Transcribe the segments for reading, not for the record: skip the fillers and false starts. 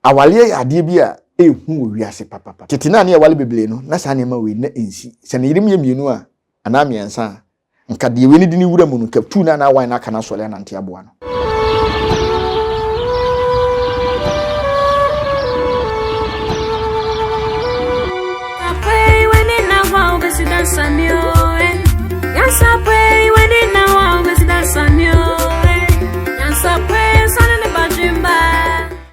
Awaleɛ yɛ adeɛ bi a ɛhu wɔ wiase papapa. Tete no a ne yɛwale bebree no, na saa nneɛma wei na ɛnsi. Sɛ ne yerem yɛ mmienu a, anaa mmiɛnsa a, nka deɛ wei no de ne wura mu no, nka tuu no anaa wan no aka no asɔre anante aboa no.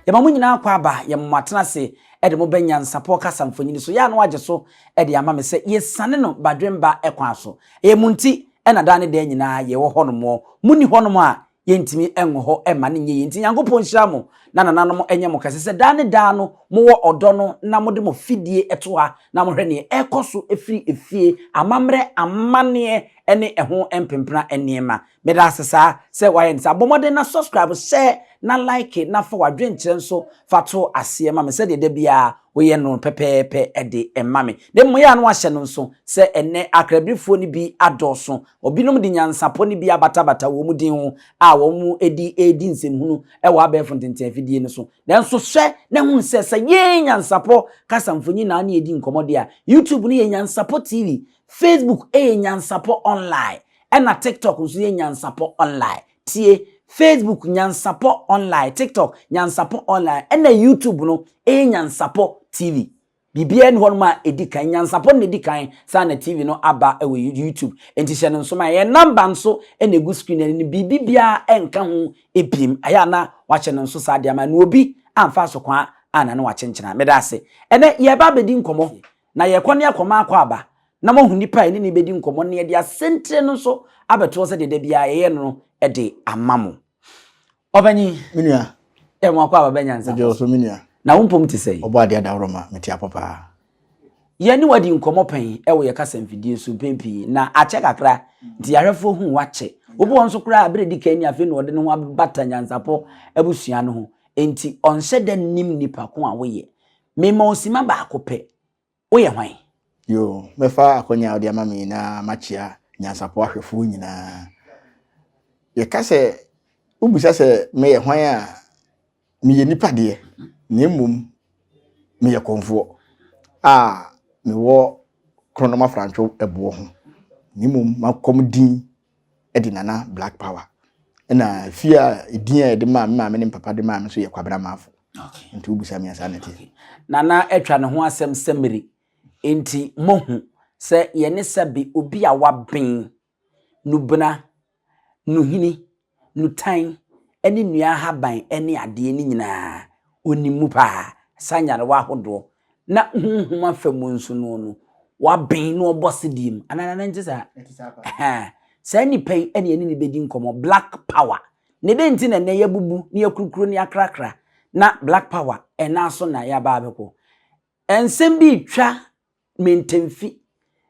Yɛma mo nyinaa kɔ aba, yɛma mo atena ase de mo bɛ nyansapɔ kasa mfonini so. Yɛ a na wagye so de ama me sɛ yɛsiane no badwemba kwan so. Ɛyɛ mo nti na daa ne daa nyinaa yɛwɔ hɔnom. Monni hɔnom a, yɛntumi nwɔ hɔ mma no nyɛ yie. Nti Nyankopɔn nhyira mo na nananom nyɛ mo kɛse sɛ daa ne daa no mowɔ ɔdɔ no na mode mo fidie to ha na mohwɛ neɛ ɛrekɔ so firi efie, amammerɛ, amanneɛ ne ɛho mpempena nneɛma. Meda ase saa sɛ wayɛ no saa. Bɔ mmɔden na subscribe, share na like na fa w'adwenkyerɛ nso fa to aseɛ ma me sɛdeɛ da biara woyɛ no pɛpɛɛpɛ de ma me. Na mmom yɛ a na wahyɛ no nso sɛ ɛnnɛ akrabirifoɔ no bi adɔɔso. Obinom de nyansapɔ no bi abatabata wɔn din ho a wɔde redi nsɛmhunu wɔ abɛɛfo ntenten afidie no so. Nanso hwɛ na hunu sɛ sɛ yɛn nyansapɔ kasa mfonyin na ne yɛdi nkɔmmɔ deɛ a, YouTube no yɛ Nyansapɔ TV, Facebook yɛ Nyansapɔ Online, ɛna TikTok nso yɛ Nyansapɔ Online. Tie, Facebook Nyansapɔ Online, TikTok Nyansapɔ Online, ɛna YouTube no yɛ Nyansapɔ TV. Biribiara nni hɔnom a ɛdi kan. Nyansapɔ no na ɛdi kan saa na TV no aba wɔ YouTube. Enti hyɛ no nso ma yɛn number nso na ɛgu screen no anim. Biribi biara nka ho ebiem. Ayɛ a na wahyɛ no nso saa de ama na obi amfa asokwaa anna na wakyenkyena. Meda ase. Ɛnɛ yɛreba abɛdi nkɔmmɔ na yɛkɔ ne akɔma akɔ aba na moahu nipa a yɛne no bɛdi nkɔmmɔ na yɛde asɛntire no nso abɛtoɔ sɛdeɛ da biara yɛyɛ no no de ama mo. Ɔpanyin. Me nua. Ɛ mo akɔ aba bɛ nyansa. Megye wo so me nua. Na wo mpom te sɛn? Ɔbɔ adeɛ adaworoma, mete apɔ paa. Yɛne wo adi nkɔmmɔ pɛn wɔ yɛ kasa mfidie so mpɛn pii, na akyɛ kakra nti yɛahwɛfoɔ hu woakyɛ. Obi wɔ hɔ nso koraa a berɛ di kan ni afei na ɔde ne ho abata nyansapɔ abusua no ho, enti ɔnhyɛ da nnim nipa ko a woyɛ. Mema wo simma baako pɛ, Woyɛ hwan? Yoo, mɛfa akwanya a wode ama me yi na makyea nyansapɔ ahwɛfoɔ nyinaa. Yɛka sɛ, wobisa sɛ meyɛ hwan a, meyɛ nipa deɛ, na mmom meyɛ kɔmfoɔ a mewɔ Korɔnɔm Afrantwo ɛboɔ ho, na mmom makɔm din de Nana Black Power. Ɛna fie a edin a yɛde maa me maame ne me papa de maa me nso yɛ Kwabena Maafo. Okay. Nti wobisa me a saa na ɛteɛ. Nana atwa ne ho asɛm sɛ mmiri. Enti moahu sɛ yɛne sɛbe obi a waben, nubena, nuhini, nutan ne nnua ahaban ne adeɛ no nyinaa, ɔnim mu paa, sa nyarewa ahodoɔ, na honhom afa mu nso no no, waben na ɔbɔ sedie mu. Anaa Nana nte saa? Ɛhɛn. Saa nipa yi ɛne yɛne no bɛdi nkɔmmɔ, Black Power. Ne dɛn nti na ɛnnɛ yɛabubu na yɛakurukuru na yɛakrakra na Black Power ɛnan so na yɛaba abɛkɔ? Nsɛm bi retwa me ntamfi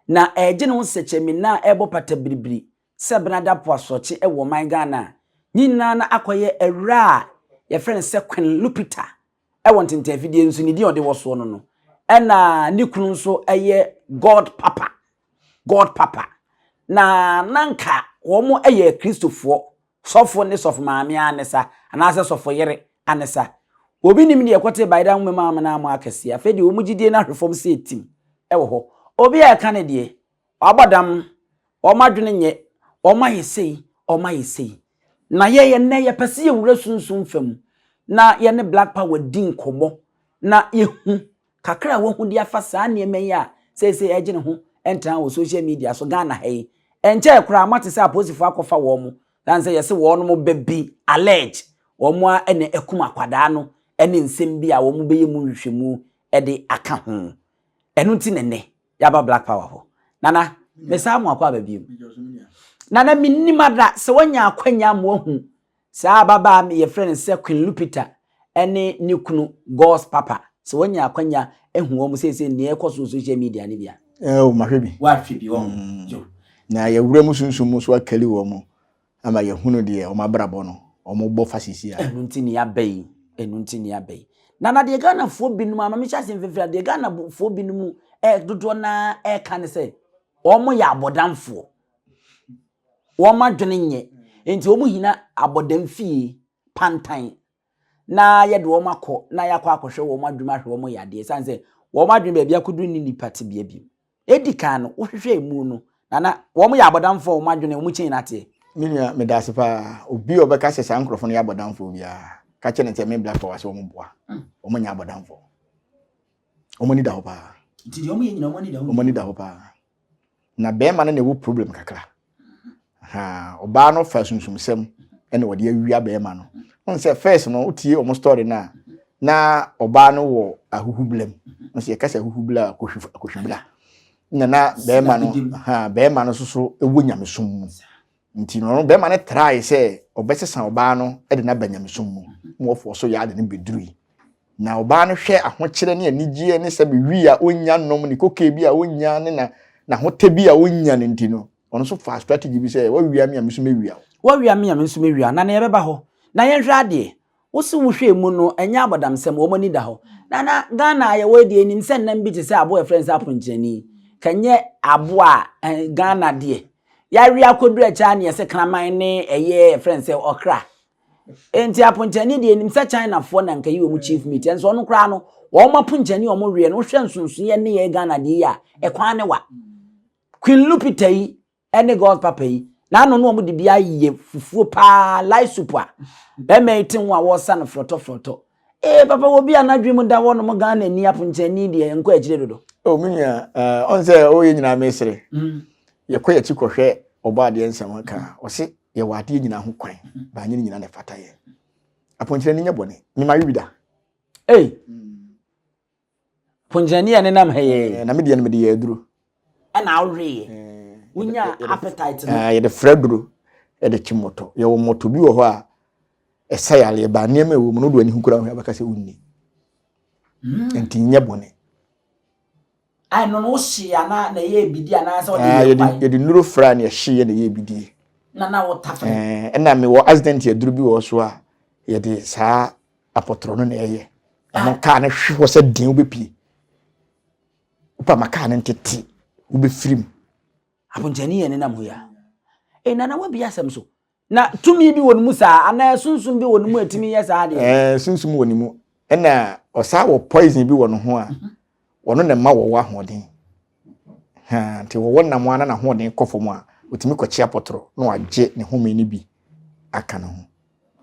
na ɛregye ne ho sɛkyɛmina a ɛrebɔ pata biribiri sɛ Benada po asorɔkye wɔ ɔman Ghana a ne nyinaa no akɔyɛ awuraa a yɛfrɛ no sɛ Queen Lupita wɔ ntentanfidie nso ne din a ɔde wɔ soɔ no no ɛna ne kunu nso yɛ God Papa God Papa na na nka wɔn yɛ Kristofoɔ sɔfo ne sɔfo maame anesa anaasɛ sɔfo yere anesa obi nim deɛ ɛkɔte baeda nwoma mu amena mo akɛseɛ afei deɛ wɔn gyidie no ahwe fam sɛ etim ɛwɔ hɔ obi a ɛka ne deɛ Wɔabɔ dam, wɔn adwene nyɛ, wɔayɛ sei, wɔayɛ sei. Na yɛn ɛnnɛ yɛpɛ sɛ yɛwura sunsum fa mu na yɛne Black Power di nkɔmmɔ na yɛhu kakra a wahu de afa saa nneɛma yi a seesei ɛregye ne ho ntena wɔ social media so Ghana ha yi. Ɛnkyɛe koraa moate sɛ apolisifoɔ akɔfa wɔn, ɛsiane sɛ yɛse wɔn ba bi allege wɔn ara na akum akwadaa no ne nsɛm bi a wɔbɛyɛ mu nhwehwɛmu de aka ho. Ɛno nti na ɛnnɛ Yaba Black Power hɔ. Nana, mesaa mo akɔ aba bio. Nana, mennim ada sɛ woanya akwanya ama woahu saa ababaa a yɛfrɛ no sɛ Queen Lupita ne ne kunu God's Papa. Sɛ woanya akwanya ahu wɔn seesei nea ɛkɔ so wɔ social media no bi a. Eh, oh, mahwɛ bi. Woahwɛ bi wɔn. Mm. Na yɛwura mu sunsum mu so akali wɔn. Ama yɛahunu deɛ wɔn abrabɔ no wɔn bɔ fa sisi a. Ɛno nti ne yɛaba yi, ɛno nti ne yɛaba yi. Na na deɛ Ghanafoɔ binom, ama mehyɛ ase mfimfini a, deɛ Ghanafoɔ binom ɛ dodoɔ no ara ɛreka ne sɛ, wɔn yɛ abɔdamfoɔ. Wɔn adwene nyɛ. Nti wɔn hina abɔdam fie, pantan. na yɛde wɔn akɔ na yɛakɔ akɔhwɛ wɔn adwuma ahwɛ wɔn yadeɛ ɛsiane sɛ wɔn adwene baabi akɔduru ne nnipa tebea bi. Edi kan no, wohwehwɛ emu no, Nana, wɔn yɛ abɔdamfoɔ wɔn adwene wɔn kyɛn ateɛ. Me nua, meda ase paa. Obi a ɔbɛka sɛ saa nkurɔfoɔ no yɛ abɔdamfoɔ biara, ka kyerɛ no sɛ me Black Power sɛ wɔn boa. Wɔn nyɛ abɔdamfoɔ. Wɔn ani da hɔ paa. Nti deɛ wɔn yɛ nyinaa wɔn ani da hɔ. Wɔn ani da hɔ paa. Na bɛrima no na ɛwɔ problem kakra. Ha, ɔbaa no fa sunsumsɛm ɛna wɔde awia bɛrima no. Wɔn sɛ first no, wotie wɔn story no a, na ɔbaa no wɔ ahuhubla mu. Wɔn sɛ yɛka sɛ ahuhubla a, akɔhwibla. Na na bɛrima no, ha, bɛrima no nso so wɔ nyamesom mu. Nti no, bɛrima no trae sɛ ɔbɛsesa ɔbaa no de no aba nyamesom mu. Ma wɔfoɔ so yɛ ade no bɛdurui. Na ɔbaa no hwɛ ahokyerɛ ne anigyeɛ ne sɛ wii a ɔnnya nom ne kokee bi a ɔnnya ne na n'ahotɛ bi a ɔnnya no nti no, ɔno nso faa strategy bi sɛ wawia me a me nso mɛwia wo. Wawia me a me nso mɛwia wo. Nana yɛbɛba hɔ na yɛnhwɛ adeɛ. Wo se wohwɛɛ mu no ɛnyɛ abɔdamsɛm, wɔn ani da hɔ. Nana, Ghana a yɛwɔ yi deɛ yɛnim sɛ nnam bi te sɛ aboa a yɛfrɛ no sɛ aponkyerɛni. Ka nyɛ aboa a eh, Ghana deɛ yɛawe akɔduru akyire a ne yɛse kraman ne ɛyɛ yɛfrɛ no sɛ ɔkra. Enti aponkyerɛni deɛ yɛnim sɛ Chinafoɔ na nka yi wɔn chief meat. Ɛnso ɔno koraa no wɔn aponkyerɛni a wɔn weɛ no wohwɛ nsonsonoeɛ ne yɛn Ghana deɛ yi a ɛkwan ne wa. Queen Lupita yi ne God papa yi n'ano no wɔn de bi ayɛ fufuo paa light soup a bɛrima yi te ho a wɔresa no frɔtɔ frɔtɔ ee papa wɔ bi a n'adwene mu da hɔ nom Ghana ni aponkyɛni deɛ nkɔ akyire dodo. O me nua ɔn sɛ ɔyɛ nyinaa mesere mm. yɛkɔ yɛkyi kɔhwɛ ɔbɔ adeɛ nsɛm ka ɔse yɛwɔ adeɛ nyinaa ho kwan baanyɛ no nyinaa na ɛfata yɛ aponkyerɛni nyɛ bɔne mema we bi da. Ei. Ponkyerɛni a nenam ha yɛ. Na me deɛ no mede yɛ aduro. Ɛna aweeɛ. Wonya appetite no. Yɛde frɛ duro ɛde kye mmɔtɔ. Yɛwɔ mmɔtɔ bi wɔ hɔ a ɛsa yareɛ ba nneɛma ɛwɔ mu no wode w'ani ho kura ho abɛka sɛ wonni. Hmm. Nti nyɛ bɔne. Ɛno no wohye anaa na ɛyɛ bidi anaasɛ ɔde yɛ kwan. Yɛde nnuro fra na ɛhyeeɛ na ɛyɛ bidie. Na na wotafere. Ɛna mewɔ accident aduro bi wɔ so a yɛde saa apɔtorɔ no na ɛyɛ ɛno kaa no hwe hɔ sɛ den wobɛpie wopa ma kaa no ntete wobɛfiri mu aponkyɛni yɛ nenam hɔ yi a e nana wabi asɛm so na tumi bi wɔ ne mu saa anaa sunsum bi wɔ ne mu a ɛtumi yɛ saa deɛ ɛɛ sunsum wɔ ne mu ɛna ɔsaa wɔ poison bi wɔ ne ho a mhm. ɔno na ɛma wɔwɔ ahoɔden ha nti wɔwɔ nam a na n'ahoɔden kɔ fam a ɔtumi kɔkye apɔtorɔ na wagye ne home no bi aka ne ho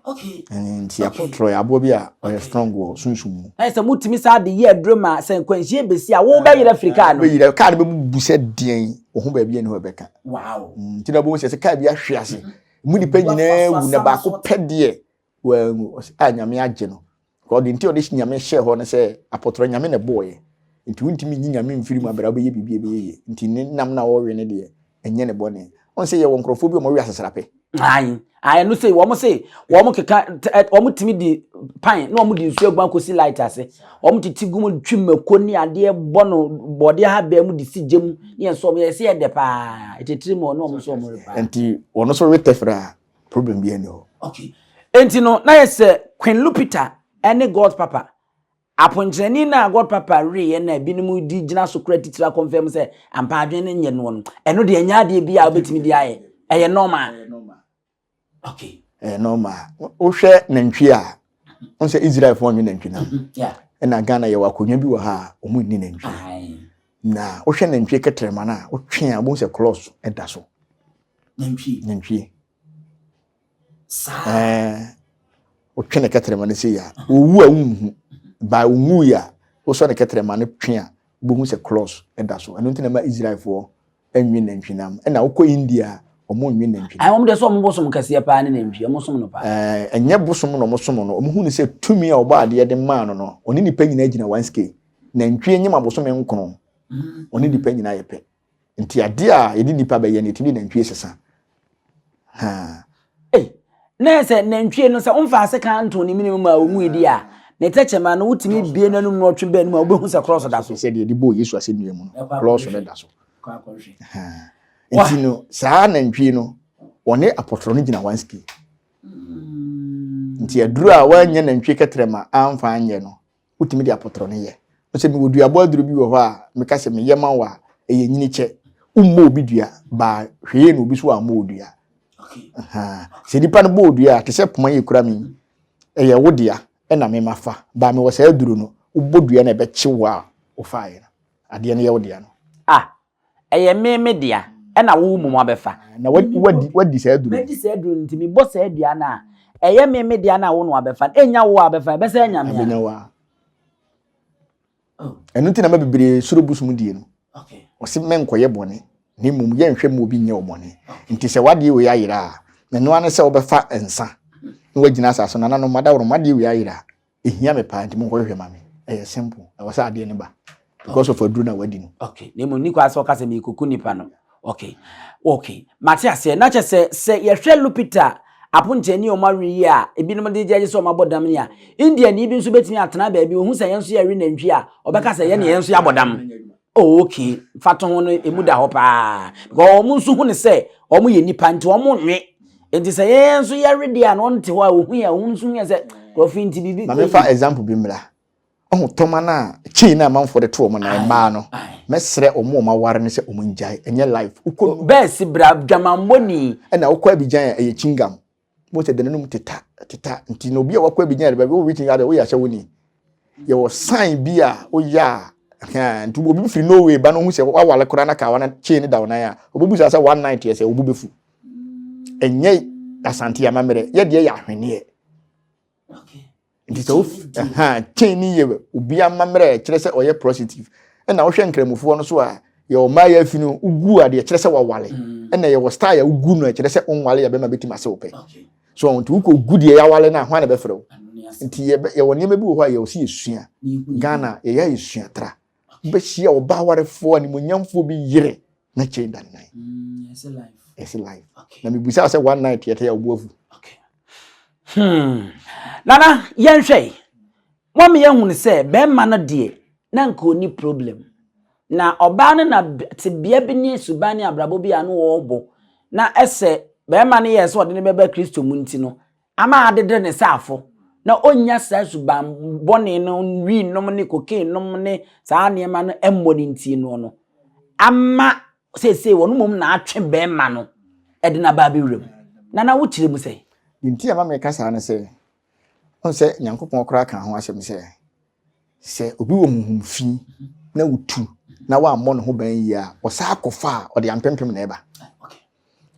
Okay. Nti apɔtorɔ yɛ aboa bi a ɔyɛ strong wɔ sunsum mu. Ɛyɛ sɛ motumi saa de yɛ aduro ma sɛ nkwanhyia bɛsi a wobɛyerɛ firi kaa no. Wobɛyerɛ kaa no bɛbubu sɛ deɛn wo ho baabi ɛne hɔ ɛbɛka. Wow. Mm, nti na wobɛhu sɛ sɛ kaa bi ahwe ase mu nipa nyinaa wu na baako pɛ deɛ wanwu ɔsɛ a nyame agye no. Ɔde nti ɔde nyame hyɛɛ hɔ no sɛ apɔtorɔ nyame na ɛbɔɔyɛ. Nti wontumi nyi nyame mfiri mu abere a wobɛyɛ biribi a ɛbɛyɛ yie. Nti ne nam no a wɔwe no deɛ ɛnyɛ ne bɔne. Ɔn sɛ yɛwɔ nkurɔfoɔ bi a wɔwe asesrapɛ. Ayi, ayi no sɛ wɔn se wɔn keka wɔn tumi di pan na wɔn de nsuo agu akɔsi light ase. Wɔn tete gu mu twi mako ne adeɛ bɔ no bɔdeɛ ahabɛn mu de si gya mu ne yɛn so wɔn yɛ sɛ yɛ dɛ paa etetire mu ɔne wɔn nso wɔn repa. Nti wɔn nso we tɛfrɛ a problem bi ɛni hɔ. Okay. Nti no na yɛ sɛ Queen Lupita ɛne God Papa Aponkyerɛni no a God Papa weeɛ no a ebinom de gyina so kora titire akɔnfɛm sɛ ampa adwene no nyɛ noɔ no, ɛno deɛ ɛnyɛ adeɛ bi a wobɛtumi de ayɛ. Ɛyɛ normal. Okay. Ɛyɛ normal. Wohwɛ nantwie a, wɔn sɛ Israelfoɔ nwe nantwi nam. Mhm, Ɛna Ghana yɛwɔ akonnwa bi wɔ ha a wɔn nni nantwie. Na wohwɛ nantwie kɛtrɛma no a, wotwe a wobɛhu sɛ klɔs da so. Nantwie. Nantwie. Saa. Ɛɛ wotwe ne kɛtrɛma no sei a, owu a wonhu. Ba onwui a, wosɔ ne kɛtrɛma no twe a, wobɛhu sɛ klɔs da so. Ɛno nti na ɛma Israelfoɔ nwe nantwinam. Ɛna wokɔ India a, wɔn nwe nantwinam. Ayi wɔn deɛ sɛ wɔn bosom kɛseɛ paa ne nantwi, wɔn som no paa. Ɛɛ ɛnyɛ bosom na wɔn som no, wɔn hu no sɛ tumi a ɔbɔ adeɛ de maa no no, ɔne nipa nyinaa gyina one scale. Nantwie nyem abosome nkono, ɔne nipa nyinaa yɛ pɛ. Nti adeɛ a yɛde nipa bɛyɛ no yɛtumi de nantwie sesa. Haa. Ei, na sɛ nantwie no sɛ womfa ase kan nto ne mene mu ma ɔnwui di a, ne tɛkyɛma no wotumi bie n'anum na ɔtwe bɛn mu a wobɛhu sɛ krɔso da so. Sɛ deɛ yɛde bɔɔ Yesu asɛnnua mu no, krɔso no da so. Nti no, saa nantwie no, ɔne apɔtorɔ no gyina one scale. Mm. Nti aduro a woanyɛ nantwie kɛtrɛma amfa anyɛ no, wotumi de apɔtorɔ no yɛ. Sɛ mewɔ duabɔ aduro bi wɔ hɔ a, meka sɛ meyɛ ma wo a, ɛyɛ nyini kyɛ. Wommɔ obi dua, baa hwee na obi so ammɔ wo dua. Sɛ nipa no bɔ wo dua a, te sɛ poma yi kura me yi, ɛyɛ wo dea, ɛna me mafa. Ba mewɔ saa aduro no, wobɔ dua no a ɛbɛkye wo a wofaeɛ no. Adeɛ no yɛ wo dea no. Ah, ɛyɛ me me dea, ɛna wo mmom abɛfa. Na wadi wadi saa aduro no. Madi saa aduro no nti mebɔ saa dua no a, ɛyɛ me me dea no a wo na wabɛfa no, ɛnnya wo a abɛfa, ɛbɛsɛ anya me a. Ɛbɛnya wo a. Oh. Ɛno nti na ma bebree suro bosom die no. Ɔse mɛnkɔyɛ bɔne, na mmom yɛnhwɛ ma obi nyɛ wo bɔne. Nti sɛ w'adeɛ wei ayera a, ɛno ara ne sɛ wobɛfa nsa na wagyina asase so, nananom madaworo m'adeɛ wei ayera, Ehia me paa nti monkɔhwehwɛ ma me. Ɛyɛ simple. Ɛwɔ sɛ adeɛ no ba. Because of aduro no a wadi no. Okay. Na mmom ni kwa sɛ ɔka sɛ merekɔku nipa no. Okay. Okay. Mate aseɛ. Na kyɛ sɛ sɛ yɛhwɛ Lupita aponkyɛni a wɔawe yi a ebinom de gyegye sɛ wɔabɔ dam ni a, Indiani bi nso bɛtumi atena baabi ohu sɛ yɛn nso yɛwe nantwi a, ɔbɛka sɛ yɛne yɛn nso yɛabɔ dam. Oh, okay. Mfatoho no emu da hɔ paa. Because wɔn nso hu ne sɛ wɔn yɛ nipa nti wɔn nwe. Nti sɛ yɛn nso yɛwe deɛ a na wɔn te hɔ a ohun yɛ ohun nso hu yɛ sɛ nkurɔfo nti biribi. Maame fa example bi mmra. Ɔho tɔma no a chain a amanfoɔ de to wɔn nan mmaa no. Mɛsrɛ wɔn a wɔn aware no sɛ wɔn ngyae. Ɛnyɛ life. Wokɔ. Bɛɛsi bra dwamammɔni. Ɛna wokɔ Abidjan a ɛyɛ chingam. Mo sɛ dɛnɛnum teta teta nti na obi a wakɔ abigyan de baabi wo waiting ade woyɛ ahyɛ wo ni yɛwɔ sign bi a woyɛ a hɛn nti obi firi Norway ba no hu sɛ wawale koraa na kawa na chain da wo nan a obebu sa sɛ one night yɛ sɛ obu befu ɛnyɛ asante amammerɛ yɛ deɛ yɛ ahweneɛ nti sɛ wo chain ni yɛ obi amammerɛ kyerɛ sɛ ɔyɛ prostitute ɛna wohwɛ nkramofoɔ no so a yɛ ɔmaa yɛ afi no wogu a deɛ kyerɛ sɛ wawale mm. ɛna yɛwɔ style a wogu no ɛkyerɛ sɛ wonwale yɛ bɛma bɛtumi ase wo pɛ so nti wokɔ gu deɛ yɛawale no a hwan na bɛfrɛ wo nti yɛwɔ nneɛma bi wɔ hɔ a yɛwɔ sɛ yɛsua Ghana yɛyɛ yɛsua tra wobɛhyia ɔba awarefoɔ animonyamfoɔ bi yere na kyɛn da nan mm, ɛsɛ life na mebusa sɛ one night yɛtɛ yɛ wobo afu hmm. Nana yɛnhwɛ yi wɔn yɛhunu sɛ bɛrima no deɛ na nka ɔni problem na ɔbaa no na tebea bi ne suban ne abrabɔ bi a no wɔrebɔ na ɛsɛ bɛrima no yɛ sɛ ɔde no bɛba Kristo mu nti no ama adedere ne saafo na ɔnnya saa suban bɔne no wii nom ne cocaine nom ne saa nneɛma no mmɔ ne nti no no ama seesei wɔn mmom na atwe bɛrima no ɛde no aba abɛwura mu na na wokyerɛ mu sɛ nti a ma meka saa no sɛ ɔn sɛ Nyankopɔn koraa ka ho asɛm sɛ sɛ obi wɔ honhom fi na wotu na wammɔ ne ho ban yie a ɔsaa kɔfa a ɔde ampempem na ɛba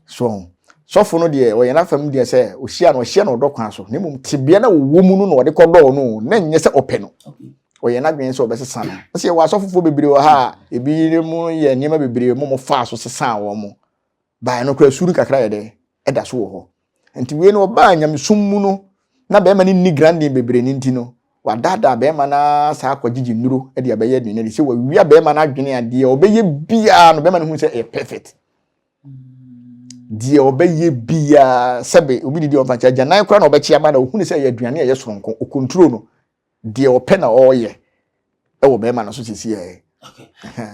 So sɔfo no deɛ ɔyɛ n'afam deɛ sɛ ɔhyia no ɔhyia no ɔdɔ kwan so na mmom tebea na wɔwɔ mu no na ɔde kɔdɔɔ no na nyɛ sɛ ɔpɛ no ɔyɛ n'adwene sɛ ɔbɛsesa no sɛ yɛwɔ asɔfofoɔ bebree wɔ ha a ebi mu yɛ nneɛma bebree mo mo faa so sesaa wɔn mo baa no koraa suru kakra yɛ dɛ ɛda so wɔ hɔ Nti wei no ɔbaa nyamesom mu no na bɛrima no nni grandin bebree no nti no wadaadaa bɛrima no ara saa akɔgyegye nnuro de abɛyɛ aduane de sɛ wawia bɛrima no adwene a deɛ ɔbɛyɛ biara no bɛrima no hu sɛ ɛyɛ perfect deɛ ɔbɛyɛ biara sɛbe obi didi ɔmfa nkyɛ agyanan koraa na ɔbɛkye ama na ohunu sɛ ɛyɛ aduane a ɛyɛ soronko okontro no deɛ ɔpɛ na ɔreyɛ ɛwɔ bɛrima no so sisi ɛ.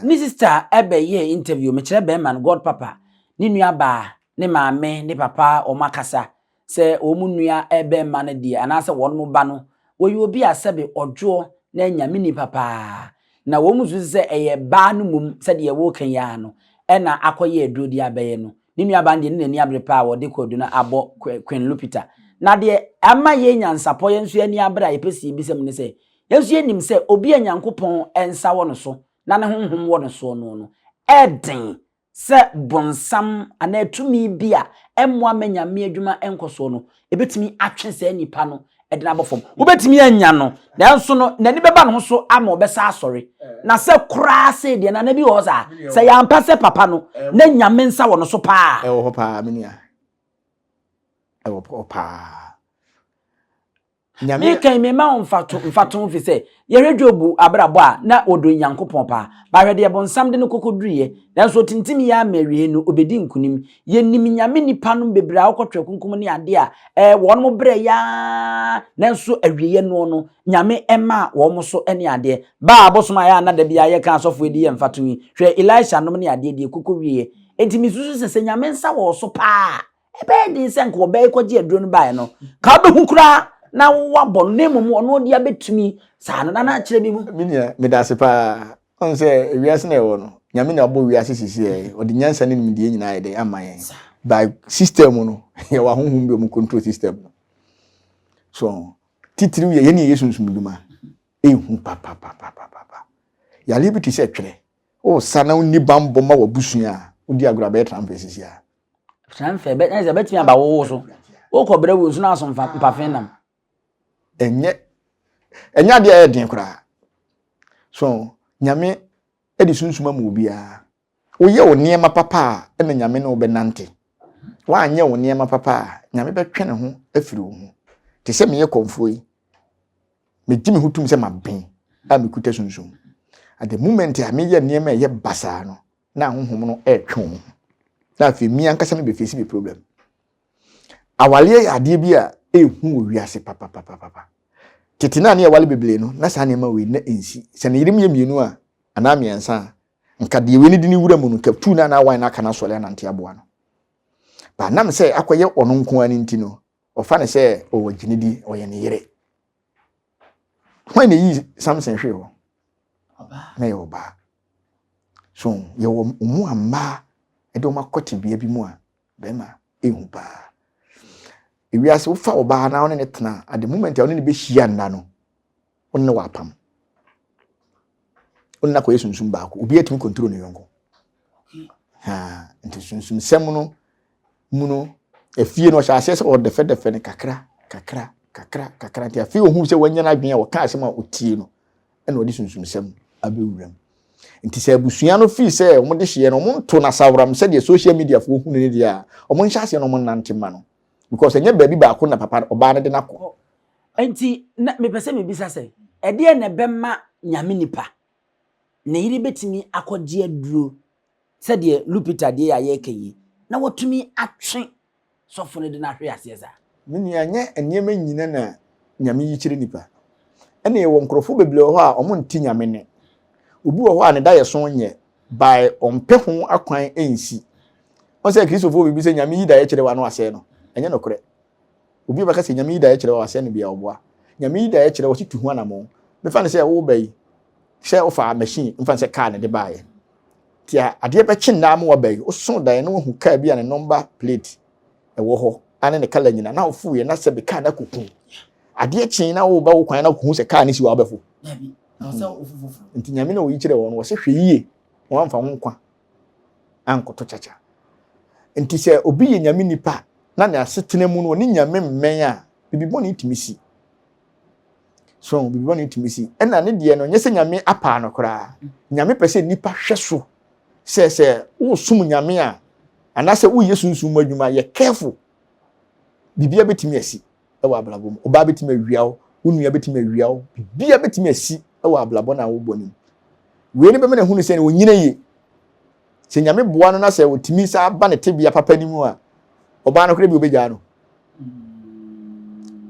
Ne sister ɛbɛyɛ interview mekyerɛ bɛrima no god papa ne nua baa ne maame ne papa wɔn akasa sɛ wɔn nua bɛrima no deɛ anaasɛ wɔn ba no wɔyɛ obi a sɛbe ɔdwoɔ na nyame nipa paa na wɔn susu sɛ ɛyɛ baa no mmom sɛdeɛ wɔreka yi ara no ɛna akɔyɛ aduro de abɛyɛ no Ne nuabaa no deɛ ne n'ani abere paa a wɔde kwadu no abɔ Queen Lupita. Na deɛ ama yɛn nyansapɔ yɛn nso yɛn ani abere a yɛpɛ sɛ yɛbisa mu ne sɛ, yɛn nso yɛnim sɛ obi a Nyankopɔn nsa wɔ no so na ne honhom wɔ no soɔ no no, ɛden sɛ bonsam anaa tumi bi a ɛmmoa ma Nyame adwuma nkɔ soɔ no, ɛbɛtumi atwe saa nipa no de no abɔ fam. Wobɛtumi anya no, nanso no, n'ani bɛba ne ho so ama ɔbɛsa asɔre. Na sɛ koraa sei deɛ, nana bi wɔ hɔ saa. Sɛ yɛampa sɛ papa no, na Nyame nsa wɔ no so paa. Ɛwɔ hɔ paa, me nua. Ɛwɔ hɔ paa. Nyame. Meka yi, mema wo mfato, mfatoho fi sɛ, yɛhwɛ Job abrabɔ a, na ɔdɔ Nyankopɔn paa. Bahwɛ deɛ bonsam de no kɔkɔduruiɛ. Nanso ɔtintim yɛ ara ma awiei no, ɔbɛdi nkonim. Yɛnim Nyame nnipa nom bebree a wɔkɔ twerɛ kronkron mu ne adeɛ a, ɛɛ, wɔnom brɛ yɛ ara, nanso awieɛ noɔ no, Nyame maa wɔn so ne adeɛ. Baa abosom a ɛyɛ a na da biara yɛka asɔfoɔ yi de yɛ mfatoho yi, hwɛ Elisha nom ne adeɛ deɛ ɛkɔkɔ wieɛ. Enti mesusu sɛ, sɛ Nyame nsa wɔ wo so paa a, ɛbɛyɛ den sɛ nka ɔbaa yi kɔgye aduro no baeɛ no, ka wobɛhu koraa na woabɔ no, na mmom ɔno deɛ abɛtumi saa no, Nana kyerɛ me mu. Me nua, meda ase paa. Wohu sɛ wiase na yɛwɔ no, Nyame na ɔbɔ wiase sisi ɛ, ɔde nyansa ne nimdeɛ nyinaa yɛ dɛn ama yɛn. By system no, yɛwɔ ahonhom bi a wɔn control system no. So, Titiriw yɛ yɛn a yɛyɛ sunsum dwuma. Ehu papapapapapa. Yareɛ bi te sɛ twerɛ. Wosa na wonni bammɔ ma w'abusua a, wodi agorɔ a bɛyɛ tramfɛ sisi a. Tramfɛ bɛ ɛsɛ bɛtumi aba wo so. Wokɔ brɛ wo nso na aso mfa mpafe nam. Ɛnyɛ ɛnyɛ adeɛ a ɛyɛ den koraa. So Nyame de sunsum ama obiara. Woyɛ wo nneɛma papa a, ɛna Nyame ne wo bɛnante. Woanyɛ wo nneɛma papa a, Nyame bɛtwe ne ho afiri wo ho. Te sɛ meyɛ kɔmfoɔ yi, megye me ho tom sɛ maben a mekuta sunsum. At the moment a meyɛ nneɛma a ɛyɛ basaa no, na ahonhom no ɛretwe wɔn ho. Na afei me ankasa me bɛfeesi me problem. Awareɛ yɛ adeɛ bi a ɛhu wɔ wiase papapapapa. Tete no a ne yɛwale bebree no, na saa nneɛma wei na ɛnsi. Sɛ ne yerem yɛ mmienu a, anaa mmiɛnsa a, nka deɛ wei no de ne wura mu no, nka tu no anaa wan no aka no asɔre anante aboa no. Ba nam sɛ akɔyɛ ɔno nko ara no nti no, ɔfa no sɛ ɔwɔ gyinidi, ɔyɛ ne yere. Hwan na eyi Samson hwee hɔ? Na yɛ ɔbaa. So yɛwɔ mu a mmaa de wɔn akɔ tebea bi mu a bɛrima ehu paa. Ewiase wofa ɔbaa na ɔne ne tena at the moment a ɔne ne bɛhyia nna no, ɔne ne wɔ apam. Ɔne no akɔyɛ sunsum baako. Obi atumi control ne yɔnko. Ha, nti sunsumsɛm no mu no, afie no ɔhyɛ aseɛ sɛ ɔdɛfɛdɛfɛ no kakra kakra kakra kakra nti afei ohun sɛ wanya n'adwene a ɔka asɛm a ɔtie no ɛna ɔde sunsumsɛm abɛwura mu. Nti sɛ abusua no fii sɛ wɔn de hyeɛ no wɔn nto no asaworam sɛdeɛ social media foɔ hu no ne deɛ a wɔn nhyɛ aseɛ na wɔn nnante ma no because ɛnyɛ baabi baako na papa ɔbaa no de no akɔ. Nti na mepɛ sɛ mebisa sɛ ɛdeɛn na ɛbɛma Nyame nipa ne yere bɛtumi akɔgye aduro sɛdeɛ Lupita deɛ a yɛreka yi na watumi atwe sɔfo no de no ahwe aseɛ saa? Me nua, ɛnyɛ nneɛma nyina na Nyame yi kyerɛ nipa. Ɛna yɛwɔ nkorɔfoɔ bebree wɔ hɔ a wɔn nte Nyame nne. Obi wɔ hɔ a ne daeɛso nyɛ by ɔmpɛ ho akwan nsi. Wɔn sɛ Kristofoɔ biribi sɛ Nyame yi daeɛ kyerɛ wo a na wasɛe no. Ɛnyɛ nokorɛ. Obi a ɔbɛka sɛ Nyame yi daeɛ kyerɛ wo a wasɛe no biara ɔboa. Nyame yi daeɛ kyerɛ wo ɔse tu ho anamɔn. Mefa no sɛ woba yi sɛ wofaa machine mfa no sɛ car na ɛde baeɛ. Nti adeɛ bɛkye nnaa ma waba yi woso daeɛ na wahu car bi a ne number plate ɛwɔ hɔ ane ne colour nyina na wofoeɛ na sɛbe car no akɔku. Adeɛ kyee na woba wo kwan na wohu sɛ car no si hɔ a wobɛfo. Nti Nyame na ɔyi kyerɛ wɔn no wɔse hwɛ yie na wamfa wo nkwa ankɔto kyakya. Nti sɛ obi yɛ Nyame nipa na ne asetena mu no ɔne Nyame mmɛn a, biribi bɔne tumi si. So biribi bɔne tumi si. Ɛna ne deɛ no, nyɛ sɛ Nyame apaa no koraa. Nyame pɛ sɛ nipa hwɛ so sɛ sɛ wosom Nyame a, anaasɛ woyɛ sunsum mu adwuma, yɛ careful. Biribiara bɛtumi asi wɔ abrabɔ mu. Ɔbaa bɛtumi awia wo, wo nua bɛtumi awia wo, biribiara bɛtumi asi wɔ abrabɔ no a wobɔ no mu. Wei no bɛma no ahunu sɛ ɔnyina yie. Sɛ Nyame boa no na sɛ ɔtumi saa ba ne tebea papa no mu a, ɔbaa no koraa bi ɔbɛgyaa no.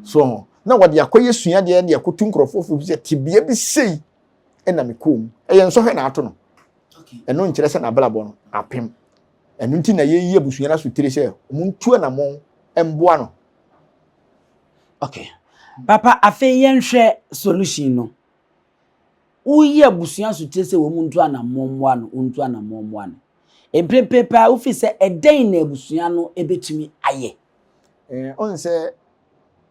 So ho. Na wɔde akɔyɛ suadeɛ de akɔtu nkurɔfoɔ fo sɛ tebea bi sei ɛna mekɔɔ mu. Ɛyɛ nsɔhwɛ na ato no. Ɛno nkyerɛ sɛ n'abrabɔ no apem. Ɛno nti na yɛyi abusua no asotire sɛ wɔn ntu anammɔn mboa no. Okay. Papa, afei yɛnhwɛ solution no. Woyi abusua asotire sɛ wɔn ntu anammɔn mmoa no, wɔntu anammɔn mmoa no. Mprempren paa wofi sɛ ɛdɛn na abusua no ebetumi ayɛ? Eh, ɔn sɛ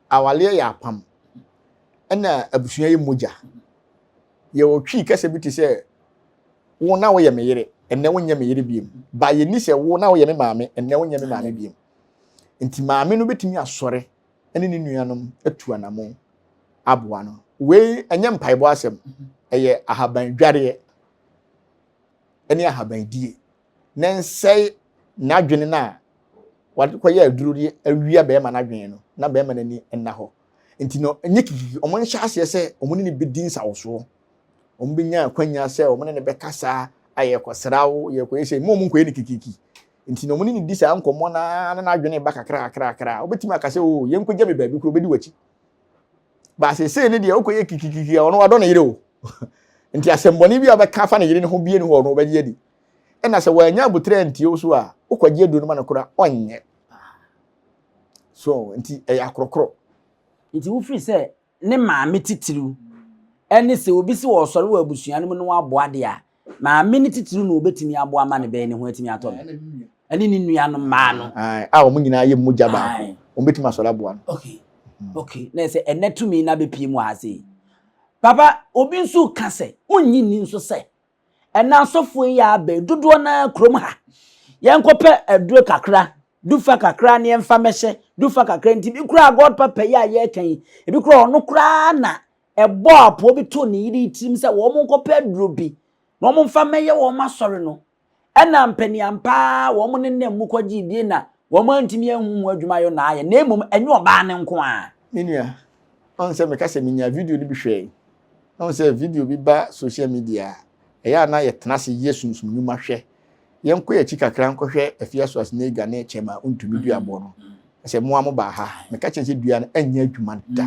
awaleɛ yɛ apam, ɛna abusua yɛ mogya. Yɛwɔ Twi kasa bi te sɛ wo na woyɛ me yere, ɛnnɛ wonyɛ me yere biem. Ba yɛnni sɛ wo na woyɛ me maame, ɛnnɛ wonyɛ me maame biem. Nti maame no bɛtumi asɔre ne ne nuanom atu anamon aboa no. Wei ɛnyɛ mpaebɔ asɛm, ɛyɛ ahaban dwareɛ ne ahaban die. Na nsɛe n'adwene no a wɔde kɔyɛ aduro de awia bɛrima n'adwene no, na bɛrima n'ani nna hɔ. Nti no, ɛnyɛ kikiki, wɔn nhyɛ aseɛ sɛ wɔn ne no bɛdi nsawɔsoɔ. Wɔn bɛnya akwanya sɛ wɔn ne no bɛkasa, a yɛkɔsra wo, yɛkɔyɛ sɛ, mu wɔn nkɔyɛ no kikiki. Nti no, wɔn ne no di saa nkɔmmɔ no ara na n'adwene ba kakra kakra kakra. Wobɛtumi aka sɛ, o, yɛnkɔgya me baabi koro, ɔbɛdi w'akyi. Ba seesei ne deɛ wokɔyɛ kikikiki a, ɔno wadɔ ne yere o. Nti asɛmbɔne bi a wobɛka afa ne yere no ho bie ne hɔ ɔno ɔbɛgye adi. Ɛna sɛ wannya aboterɛ antie wo so a, wokɔgye aduro no ma no koraa, ɔnyɛ. So nti ɛyɛ akorɔkorɔ. Nti wofiri sɛ ne maame titiriw ɛne sɛ obi sɛ ɔsɔre wɔ abusua no mu na waboa deɛ a, maame no titiriw na obetumi aboa ma ne bɛyɛ ne ho atumi atɔ no. Ɛne ne nuanom mmaa no. A wɔn nyinaa yɛ mogya baako. Wɔn betumi asɔre aboa no. Okay. Okay, na sɛ ɛnɛ tumi na bɛpie mu ha sei. Papa, obi nso ka sɛ, wonnye nni nso sɛ, ɛnɛ asɔfoɔ yi a aba yi, dodoɔ no ara kurom ha, yɛnkɔpɛ aduro kakra, dufa kakra ne yɛmfa mɛhyɛ, dufa kakra nti, bi koraa God papa yi a yɛreka yi, ebi koraa ɔno koraa na ɛbɔ apoɔ bi too ne yere tirim sɛ wɔn nkɔpɛ aduro bi na wɔn mfa mɛyɛ wɔn asɔre no. Ɛna mpaniampaa wɔn ne nam mu kɔgye bie na wɔn antumi anhu ho adwuma yɛ na ayɛ, na mmom ɛnyɛ ɔbaa ne nko ara. Me nua, ɔn sɛ meka sɛ menya video no bi hwɛe. Ɔn sɛ video bi ba social media a, ɛyɛ a na yɛtena ase yɛ sunsum nnwuma hwɛ. Yɛnkɔ yɛn akyi kakra nkɔhwɛ Afia Schwarzenegger ne Kyɛm a ɔntumi dua aboɔ no. Sɛ mo a mobaa ha, meka kyerɛ sɛ dua no ɛnyɛ adwuma da.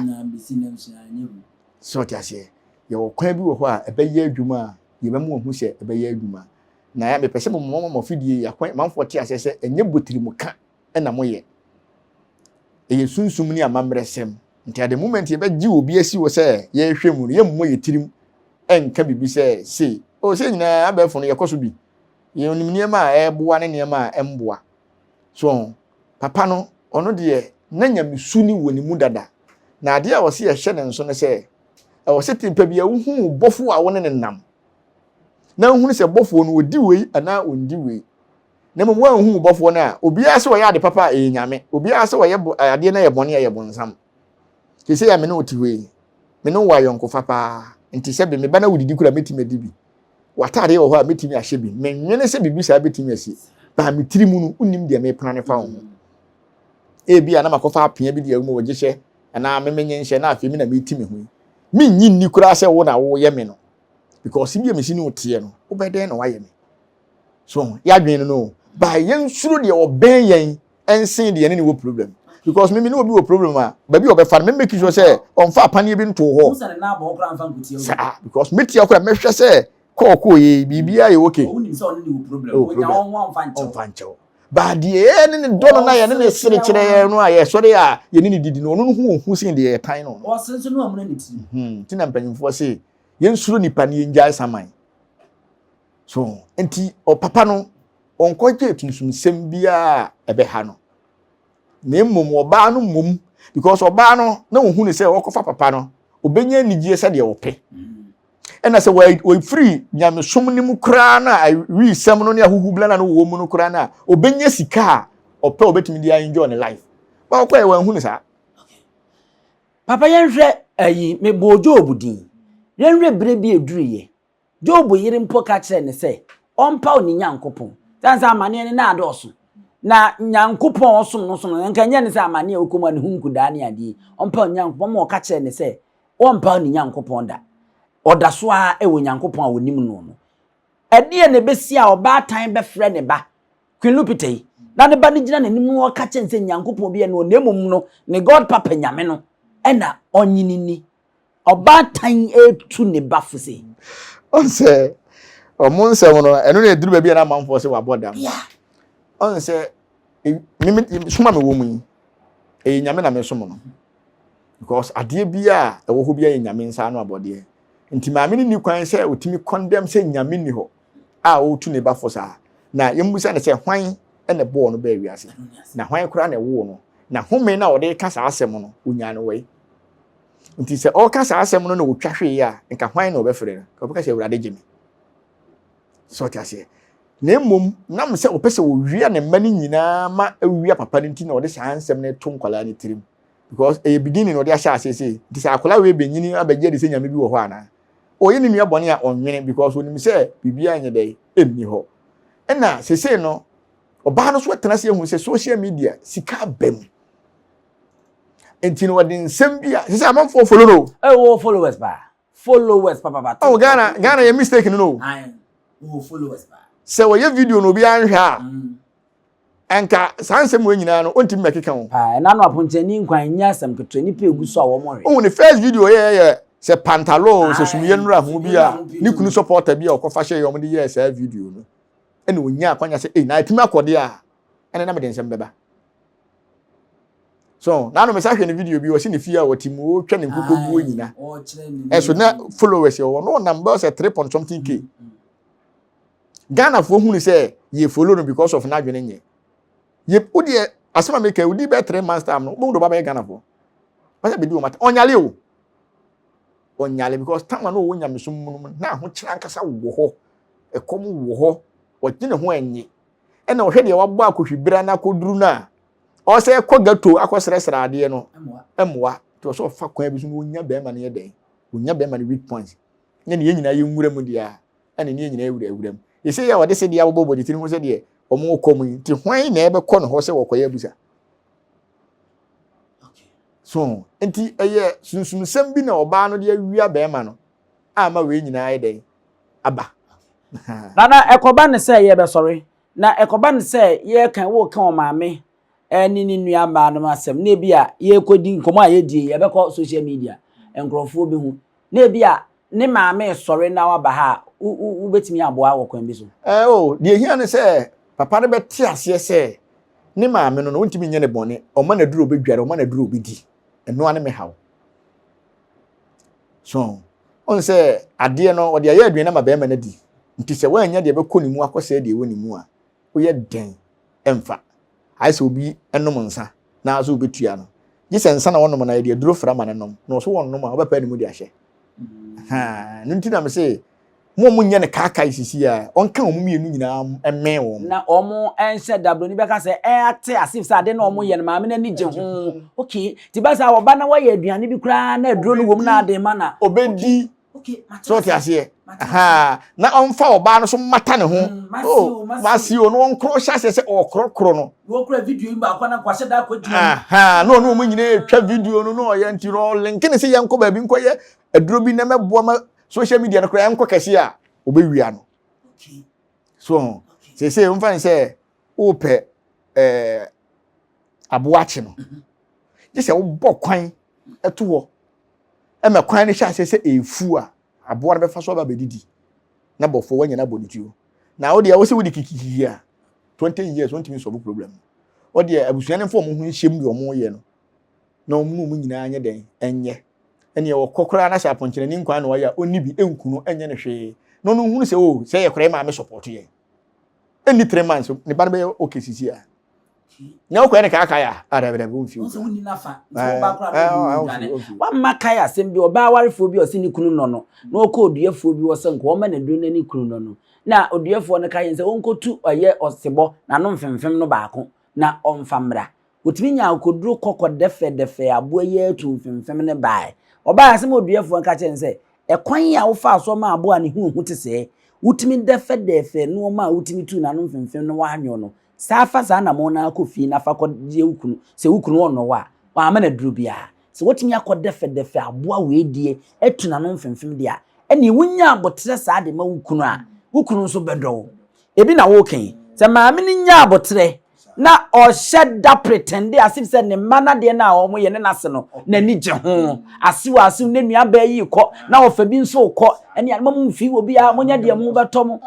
Sɛ ɔte aseɛ, yɛwɔ kwan bi wɔ hɔ a ɛbɛyɛ adwuma a yɛbɛma wɔahu sɛ ɛbɛyɛ adwuma. Na mepɛ sɛ mo mo afidie yi akwan manfoɔ te aseɛ sɛ ɛnyɛ botirimuka na moyɛ. Ɛyɛ sunsum ne amammerɛsɛm. Nti at the moment yɛbɛgye obi asi hɔ sɛ yɛrehwɛ mu no, yɛmmɔ yɛ tirim ɛnka biribi sɛ sei. O sɛ nyinaa abɛɛfo no yɛkɔ so bi. Yɛnim nneɛma a ɛboa ne nneɛma a ɛmboa. So papa no, ɔno deɛ na nyamesu ne wɔ ne mu dada. Na adeɛ a ɔse yɛhyɛ ne nso ne sɛ, ɛwɔ sɛ timpa bi a wohu bɔfo a wo ne ne nam. Na wohunu sɛ bɔfoɔ no ɔdi wei anaa ɔndi wei. Na mmom woanhu bɔfoɔ no a, obiara sɛ ɔyɛ ade papa a ɛyɛ nyame, obiara sɛ ɔyɛ adeɛ no yɛ bɔne a ɛyɛ bonsam. Te sɛ yɛ me ne wo te hɔ yi, me ne wo wɔ ayɔnkofa paa, nti sɛ me ba na wodidi kura mɛtumi adi bi. W'ataadeɛ wɔ hɔ a mɛtumi ahyɛ bi. Menwene sɛ biribi saa bɛtumi asi. Baa me tiri mu no, wonnim deɛ mepena ne fa wo ho. Ebi a na makɔfa apea bi de agu mu wɔgye hyɛ anaa me menye nhyɛ na afei me na meti me ho yi. Mennye nni koraa sɛ wo na woyɛ me no. Because bi a mesi ne wo teɛ no, wobɛdɛn na woayɛ me. So yɛadwene no no. Baa yɛnsuro deɛ ɔbɛn yɛn ɛnsen deɛ ne ne wɔ problem. Because me me ne obi wɔ problem a, baabi a ɔbɛfa no, me make sure sɛ ɔmfa apaneɛ bi ntoo hɔ. Saa, because metia koraa mɛhwɛ sɛ kɔɔkɔɔ yɛ biribiara yɛ okay. Oh, problem. Ɔmfa nkyɛw. Baa deɛ yɛ ne ne dɔ no na yɛne ne sere kyerɛ yɛn no a yɛsɔre a yɛne ne didi no, ɔno no ho ohu sen deɛ yɛtan no. Nti na mpanyinfoɔ se yɛnsuro nipa ne yɛngyae saman. So nti ɔpapa no ɔnkɔgye tunsumsɛm biara a ɛbɛha no. Na mmom ɔbaa no mmom because ɔbaa no na ohun sɛ ɔkɔfa papa no obenya anigyeɛ sɛdeɛ ɔpɛ. Ɛna sɛ wɔfiri nyamesom no mu koraa no a awisɛm no ne ahuhubla no a wɔwɔ mu no koraa no a obenya sika a ɔpɛ obetumi de enjoy ne life. Ba ɔkɔɛ wɔanhu no saa. Papa, yɛnhwɛ ayi, mebɔɔ Job din. Yɛnhwɛ berɛ bi ɛduruyɛ. Job yere mpo ka kyerɛɛ no sɛ ɔmpaw ne Nyankopɔn. Sane sɛ amanneɛ no na adɔɔso. Na Nyankopɔn a ɔsom no som no, nka ɛnyɛ ne sɛ amanneɛ a ɔkɔ mu a ne ho nkudaa ne adeɛ yi. Ɔmpaw ne Nyankopɔn ma ɔka kyerɛɛ no sɛ ɔmpaw ne Nyankopɔn da. Ɔda so ara wɔ Nyankopɔn a ɔnim no no. Ɛdeɛn na ɛbɛsi a ɔbaatan bɛfrɛ ne ba Queen Lupita yi, na ne ba no gyina n'anim na ɔka kyerɛ no sɛ Nyankopɔn bi ɛno, na mmom no ne God Papa Nyame no ɛna ɔnye no ni. Ɔbaatan etu ne ba fo sei. Ɔn sɛ ɔmo nsɛm no ɛno na eduru baabi a na amanfoɔ sɛ wabɔ dam. Ɔn sɛ mimi soma me wɔ mu yi ɛyɛ Nyame na mesom no because adeɛ bi a ɛwɔ hɔ bi yɛ Nyame nsa ano abɔdeɛ nti maame no ni kwan sɛ otumi condemn sɛ Nyame ni hɔ a ɔretu ne ba fo saa. Na yɛmmisa no sɛ hwan na ɛbɔɔ no baa wiase na hwan koraa na ɛwoo no na home no a ɔde ka saa asɛm no onyaa no wɔ nti sɛ ɔreka saa asɛm no na ɔtwa hwee a nka hwan na ɔbɛfrɛ no? Ɔbɛka sɛ Awurade gye me. Sɛ ɔte aseɛ. Na mmom nam sɛ ɔpɛ sɛ ɔwia ne mma no nyinaa ma awia papa no nti na ɔde saa nsɛm no to nkwadaa no tirim because ɛyɛ beginning na ɔde ahyɛ aseɛ sei. Nti sɛ akwadaa wei bɛnyini abɛgye adi sɛ nyame bi wɔ hɔ anaa, ɔyɛ ne nua bɔne a ɔnwene because ɔnim sɛ biribiara nyɛ dɛ ɛnni hɔ. Ɛna sesei no ɔbaa no so atena ase ahu sɛ social media sika aba mu. Nti no wɔde nsɛm bi a sɛ amanfoɔ follow no. Ɛwɔ followers paa. Followers papapa. Oh, Ghana Ghana yɛ mistake no no. Wɔ followers paa. Sɛ wɔyɛ video no obi anhwɛ a. Ɛnka saa nsɛm wɔ nyinaa no ontumi mɛkeka ho. Paa ɛna no aponkyɛni nkwan nyɛ asɛm ketewa nipa egu so a wɔn hwɛ. Ohun ne first video yɛ yɛ sɛ pantalon sɛ sumiyɛ nnura ho bi a ne kunu supporter bi a ɔkɔfa hyɛ yɛ wɔn de yɛɛ saa video no ɛna onya akwanya sɛ ɛy na atumi akɔde a ɛna na mede nsɛm bɛba. So na no mesa hwɛ ne video bi ɔsi ne fie a ɔte mu ɔtwa ne nkokɔ guo nyina ɛso na followers ɔwɔ no ɔnam bɛyɛ sɛ 3 point something k. Ghana foɔ hunu sɛ yɛ follow no because of n'adwene nyɛ yɛ wo deɛ asɛm a meka wodi bɛyɛ 3 months time no wobɛhu de ɔba bɛyɛ Ghana foɔ. Ɔsɛ bɛdi wɔn ata. Ɔnyale o. Ɔnyale because time a na ɔwɔ nyamesom mu no na ahokyerɛ ankasa wɔ hɔ. Ɛkɔm wɔ hɔ. Ɔgye ne ho ɛnye. Ɛna ɔhwɛ deɛ wabɔ akɔhwibira no akɔduru no a, ɔsɛ kɔ gato akɔsrɛsrɛ adeɛ no mmoa. Nti ɔsɛ ɔfa kwan bi so na ɔnya bɛrima no yɛ dɛn? Ɔnya bɛrima no weak points. Ne ne yɛn nyinaa yɛnwura mu deɛ a, ɛna ne yɛn nyinaa wura wura mu. Yɛsɛ yɛ a ɔde sedeɛ abobɔbɔ ne tiri ho sɛ deɛ wɔn rekɔ mu yi. Nti hwan na ɛbɛkɔ ne hɔ sɛ wɔkɔyɛ abusa? So nti ɛyɛ sunsumsɛm bi na ɔbaa no de awia bɛrima no a ma wei nyinaa yɛ dɛn aba. Nana ɛkɔba ne sɛ yɛbɛsɔre na ɛkɔba ne sɛ yɛka woka ɔmaame ɛne ne nua mmaa no asɛm na ebi a yɛkɔdi nkɔmɔ a yɛdie yɛbɛkɔ social media nkurɔfoɔ bɛhu na ebi a ne maame resɔre na waba ha a, wobɛtumi aboa wɔ kwan bi so? Ɛɛ o, deɛ ehia ne sɛ papa no bɛte aseɛ sɛ ne maame no no, wontumi nyɛ ne bɔne, ɔma no aduro ɔbɛdware, ɔma no aduro ɔbɛdi. Ɛno ara ne me haw. So, ɔn sɛ adeɛ no, ɔde ayɛ aduane ama bɛrima no adi. Nti sɛ woannya deɛ ɛbɛkɔ ne mu akɔsɛe deɛ ɛwɔ ne mu a, woyɛ dɛn ɛmfa. Ayɛ sɛ obi nom nsa na sɛ wobɛtua no. Gye sɛ nsa na wɔnom na yɛde aduro fra ma no nom. Na ɔso wɔnnom a, wobɛpɛ ne mu de ahyɛ. Mm. No nti na me se, mo a monyɛ no kaakae sisi a, ɔnka wɔn mmienu nyinaa mmɛn wɔn. Na wɔn nhyɛ da, buroni bɛka sɛ ɛate as if sɛ ade na wɔn yɛ no maame no ani gye ho. Okay, ti ba saa ɔba na wɔyɛ aduane bi koraa na aduro no wɔ mu na ade ma na. Obedi. So ɔte aseɛ na ɔmfa ɔbaa no so mmata ne ho mm, oh, masi o na ɔnkorɔ hyɛ aseɛ sɛ ɔkorɔkorɔ no na ɔne ɔmo nyinaa atwa video no na ɔyɛ nti no ɔlenke ne sɛ yɛnkɔ baabi nkɔyɛ aduro bi na mɛboa ma social media no koraa ɛnkɔ kɛse a ɔbɛwia no so seesei mfa ne sɛ wopɛ ɛɛ aboa akye no mhm. gye sɛ wobɔ kwan to hɔ ɛma kwan no hyɛ aseɛ sɛ ɛrefu a aboa no bɛfa so aba bɛdidi na bɔfoɔ wanya no abɔ ne tuo na wo deɛ wo sɛ wode kikikiki a 20 years wontumi nsɔbo problem no wo deɛ abusua no mfa wɔn ho nhyɛm deɛ wɔn yɛ no na wɔn ne wɔn nyinaa nyɛ dɛn ɛnyɛ ɛneɛ wɔkɔ koraa na sɛ apɔnkyerɛni nkwan na ɔyɛ a ɔnni bi ɛnku no ɛnyɛ no hwee na ɔno hunu sɛ o oh, sɛ yɛ koraa maame support yɛn ɛnni 3 months ne ba no bɛyɛ okay sisi a na wokɔyɛ ne kaakae a adabidabi womfi wo wamma kae asɛm bi ɔbaa awarefoɔ bi a ɔse ne kunu nɔ no na ɔkɔ oduafoɔ bi wɔ sɛ nka ɔma n'aduro na ne kunu nɔ no na oduafoɔ no ka yɛn sɛ ɔnkɔtu ɔyɛ ɔsebɔ n'ano mfemfem no baako na ɔmfa mmra ɔtumi nya akoduro kɔkɔ dɛfɛdɛfɛ aboa yi atu mfemfem no baeɛ ɔbaa asɛm oduafoɔ no ka kyerɛ no sɛ ɛkwan a wofaa so ma aboa ne ho hu te sɛɛ wotumi dɛfɛdɛfɛ nneɛma a wotumi tu n'ano mfemfem no wanwo no Saa fa saa anamɔn no ara kɔ fie na fa kɔ gye wo kunu. Sɛ wo kunu ɔnnɔ wo a, wamma no aduro biara. Sɛ watumi akɔ dɛfɛdɛfɛ aboa wei deɛ atu n'ano mfemfem deɛ a, ɛnneɛ wonya aboterɛ saa de ma wo kunu a, wo kunu nso bɛdɔ wo. Ebi na woreka yi. Sɛ maame no nya aboterɛ na ɔhyɛ da pretende as if sɛ ne mma no adeɛ no a wɔyɛ ne n'ase no, n'ani gye ho. Asew asew ne nuabaa yi rekɔ na ɔfa bi nso rekɔ, ɛne mma mo mfi wɔ biara, monyɛ deɛ mobɛtɔ mo.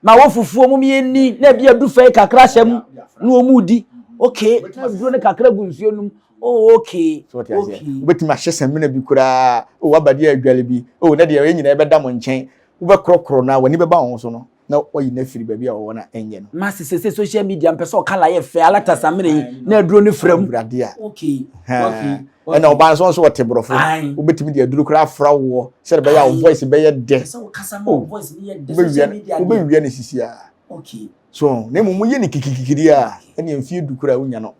Ma wɔ fufuo mom yɛnni na ebi adu fɛ kakra hyɛ mu na wɔn mu di okay na aduro no kakra gu nsuo no mu oh okay so okay wobɛtumi ahyɛ samina bi koraa oh waba deɛ adwale bi oh na deɛ yɛn nyinaa ɛbɛda mo nkyɛn wobɛkorɔkorɔ no a w'ani bɛba wɔn so no na wayi no afiri baabi a wɔwɔ no a ɛnyɛ no masi sese social media mpɛ sɛ ɔkala yɛ fɛ alata samina yi na aduro no fra mu awurade a okay okay ɛna ɔbaa nso nso ɔte borɔfo wobɛtumi de aduro koraa afra woɔ sɛde bɛyɛ a wo voice bɛyɛ dɛ wobɛwia ne sisi a so na mmom woyɛ ne kikikikiri a ɛne mfie du koraa wonya no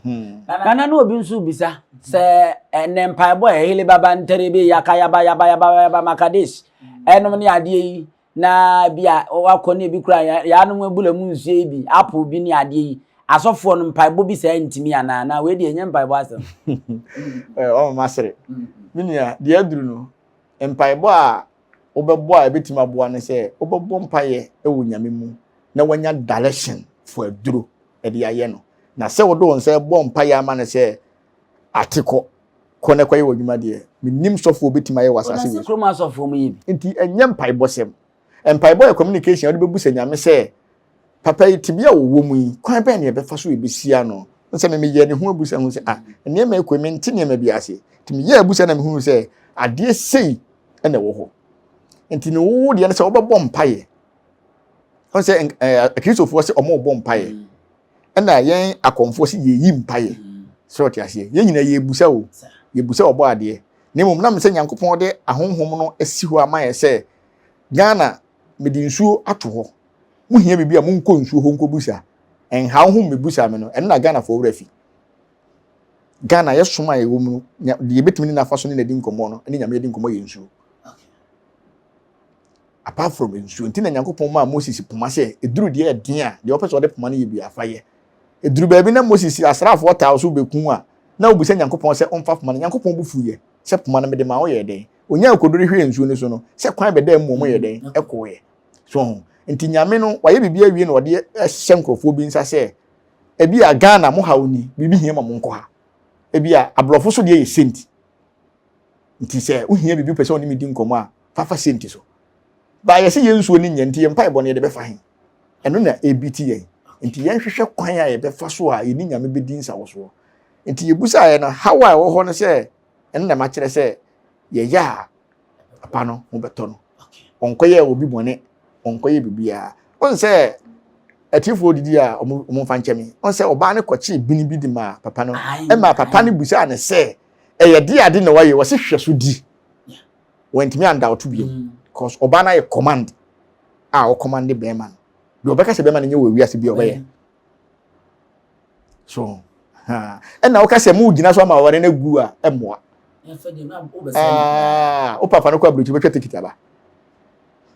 hmm. nana ne obi nso bisa sɛ ɛnɛ mpaebɔ a ɛhele baba ntere bi yaka yaba yaba yaba yaba makadesh ɛnom ne adeɛ yi na bi a wakɔ ne ebi kura yɛanom abula mu nsuo yi bi apple bi ne adeɛ yi asɔfoɔ no mpaebɔ bi saa ntumi anaa na wei deɛ ɛnyɛ mpaebɔ asɛm. Ɔma masere me nua deɛ aduru no mpaebɔ a wobɛbɔ a ɛbɛtumi aboa ne sɛ wobɛbɔ mpaeɛ wɔ nyame mu na wanya direction for aduro ɛde ayɛ no na sɛ wode wo nsa bɔ mpaeɛ ama no sɛ ate kɔ kɔ na kɔyɛ w'adwuma deɛ menim sɔfoɔ bɛtumi ayɛ wɔ asase wei kurom asɔfoɔ mu yɛ bi nti ɛnyɛ mpaebɔsɛm mpaebɔ yɛ communication a wode bɛbu sɛ nyame sɛ papa yi tebea a wɔwɔ mu yi kwan bɛn na yɛbɛfa so yɛbɛsi ano sɛ me meyɛ ne ho abusa hu sɛ ah nneɛma ɛkɔ mente nneɛma bi ase nti meyɛ abusa na mehunu sɛ adeɛ sei ɛna ɛwɔ hɔ nti ne wowo deɛ no sɛ wobɛbɔ mpaeɛ ɔn sɛ ɛɛ akristofoɔ sɛ ɔmo bɔ mpaeɛ ɛna yɛn akɔmfoɔ sɛ yɛyi mpaeɛ sɛ ɔte aseɛ yɛn nyinaa yɛbusa o. Yɛbu sɛ ɔbɔ adeɛ. Na mmom nam sɛ Nyankopɔn de ahonhom no asi hɔ ama yɛ sɛ Ghana mede nsuo ato hɔ. Mohia biribi a monkɔ nsuo hɔ nkɔbusa. Ɛnha wo ho mmɛbusa me no, ɛno na Ghanafoɔ werɛ afi. Ghana yɛ som a yɛwɔ mu no, deɛ yɛbɛtumi ne no afa so ne no adi nkɔmmɔ no, ne Nyame adi nkɔmmɔ yɛ nsuo. Apart from nsuo, nti na Nyankopɔn maa Moses poma sɛ, ɛduru deɛ ɛden a, deɛ ɔpɛ sɛ ɔde poma no yɛ biara fa yɛ. Ɛduru baabi na Moses asraafoɔ taa so bɛku a, na ɔbisa Nyankopɔn sɛ ɔmfa poma no. Nyankopɔn bo fuiɛ sɛ poma no mede maa wo yɛɛ dɛn? Ɔnyaa akoduro hwɛɛ nsuo no so no, sɛ kwan bɛdaa mu wɔn yɛɛ dɛn? Ɛkooɛ. So ho. Nti Nyame no, wayɛ biribi awie na ɔde ahyɛ nkurɔfoɔ bi nsa sɛ, ebi a Ghana mo haw ni, biribi hia ma mo nkɔ ha. Ebi a aborɔfo so deɛ yɛ senti. Nti sɛ wohia biribi pɛ sɛ ɔne me di nkɔmmɔ a, fafa senti so. Ba yɛsɛ yɛn nsuo no nyɛ nti yɛn mpaebɔ no yɛde bɛfa he? Ɛno na ɛbi ti yɛn. Nti yɛnhwehwɛ kwan a yɛbɛfa so a yɛne Nyame bɛdi nsawɔsoɔ. Nti yɛbusaeɛ no, haw a ɛwɔ hɔ no sɛ, ɛno na makyerɛ sɛ yɛyɛ a papa no ho bɛtɔ no. Ɔnkɔyɛ obi bɔne, ɔnkɔyɛ biribiara. Wohu sɛ atiefoɔ didi a wɔn mfa nkyɛ me. Wohu sɛ ɔbaa no kɔkyee bini bi de maa papa no. Ɛma papa no busaa no sɛ, ɛyɛ de ade na wayɛ? Wɔse hwɛ so di. Wɔntumi andawto bio. Because ɔbaa no ayɛ command a ɔkɔmande bɛrima no. Deɛ ɔbɛka sɛ bɛrima no nyɛ wɔ wiase bi a ɔbɛyɛ. So ɛna woka sɛ mo gyina so ama aware no agu a ɛmmoa. Wo papa no kɔ aburokyi bɛtwa tikiti aba.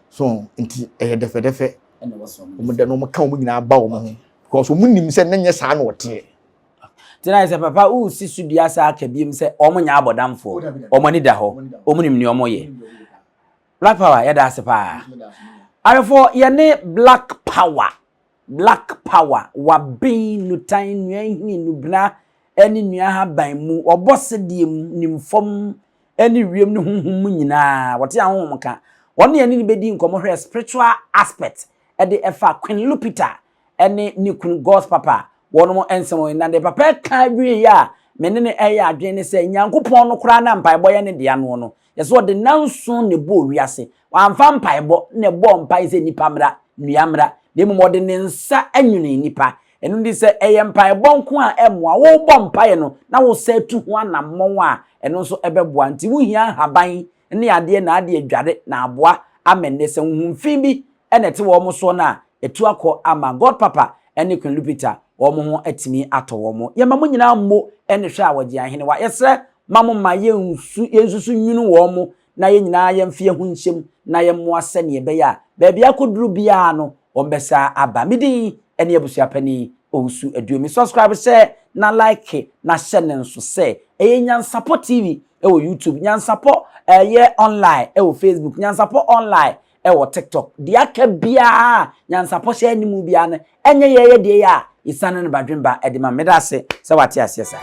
So nti ɛyɛ dɛfɛdɛfɛ. Wɔn dɛ no wɔn ka wɔn nyinaa ba wɔn ho because wɔn nim sɛ ne nyɛ saa na ɔteɛ. Nti na sɛ papa wosi so dua saa aka biem sɛ wɔn nyɛ abɔdamfoɔ, wɔn ani da hɔ, wɔn nim nea wɔn yɛ. Black Power yɛda ase paa. Ahwɛfoɔ yɛne Black Power Black Power, Waben, Nutan, Nnua Nhini, Nnubena ne Nnua Ahaban mu, Wɔbɔ sedeɛ mu, nim fam ne wiem ne honhom mu nyinaa, wɔte ahonhom nka. Wɔn ne yɛne no bɛdi nkɔmmɔ hwɛɛ spiritual aspect de ɛfa Queen Lupita ne ne kunu God's Papa wɔnom nsɛm na deɛ papa ɛka wieɛ a me ne no ɛyɛ adwene ne sɛ Nyankopɔn no koraa na mpaebɔ yɛ ne dea noɔ no yɛsɛ ɔde nanson na ɛbɔɔ wiase wamfa mpaebɔ na ɛbɔɔ mpae sɛ nnipa mmra nnua mmra na mmom ɔde ne nsa nwene nnipa ɛno nti sɛ ɛyɛ mpaebɔ nko a ɛmmoa wobɔ mpaeɛ no na wosa tu ho anammɔn a ɛno nso ɛbɛboa nti wohia nhaban ne adeɛ na adeɛ adware na aboa ama nnɛ sɛ honhom fi bi na ɛte wɔn soɔ no a, ɛtu akɔ ama God Papa ne Queen Lupita wɔn ho atumi atɔ wɔn. Yɛma mo nyinaa mmo ne hwɛ a wɔgye ahenewa. Yɛsrɛ ma mo ma yɛnsu yɛnsusu nwunu wɔn na yɛn nyinaa yɛmfe yɛn ho nhyɛm na yɛmmoa sɛdeɛ ɛbɛyɛ a baabi akɔduru biara no wɔbɛsa aba. Me din ne Abusuapanin Owusu Aduomi. Subscribe hyɛ na like na hyɛ ne nso sɛ ɛyɛ Nyansapɔ TV wɔ YouTube, Nyansapɔ ɛyɛ online wɔ Facebook, Nyansapɔ online wɔ TikTok. Deɛ aka biara a nyansapɔ hyɛ anim biara no, ɛnyɛ yɛyɛ deɛ yɛ a yɛsiane no badwemba de ma. Meda ase sɛ wate aseɛ saa.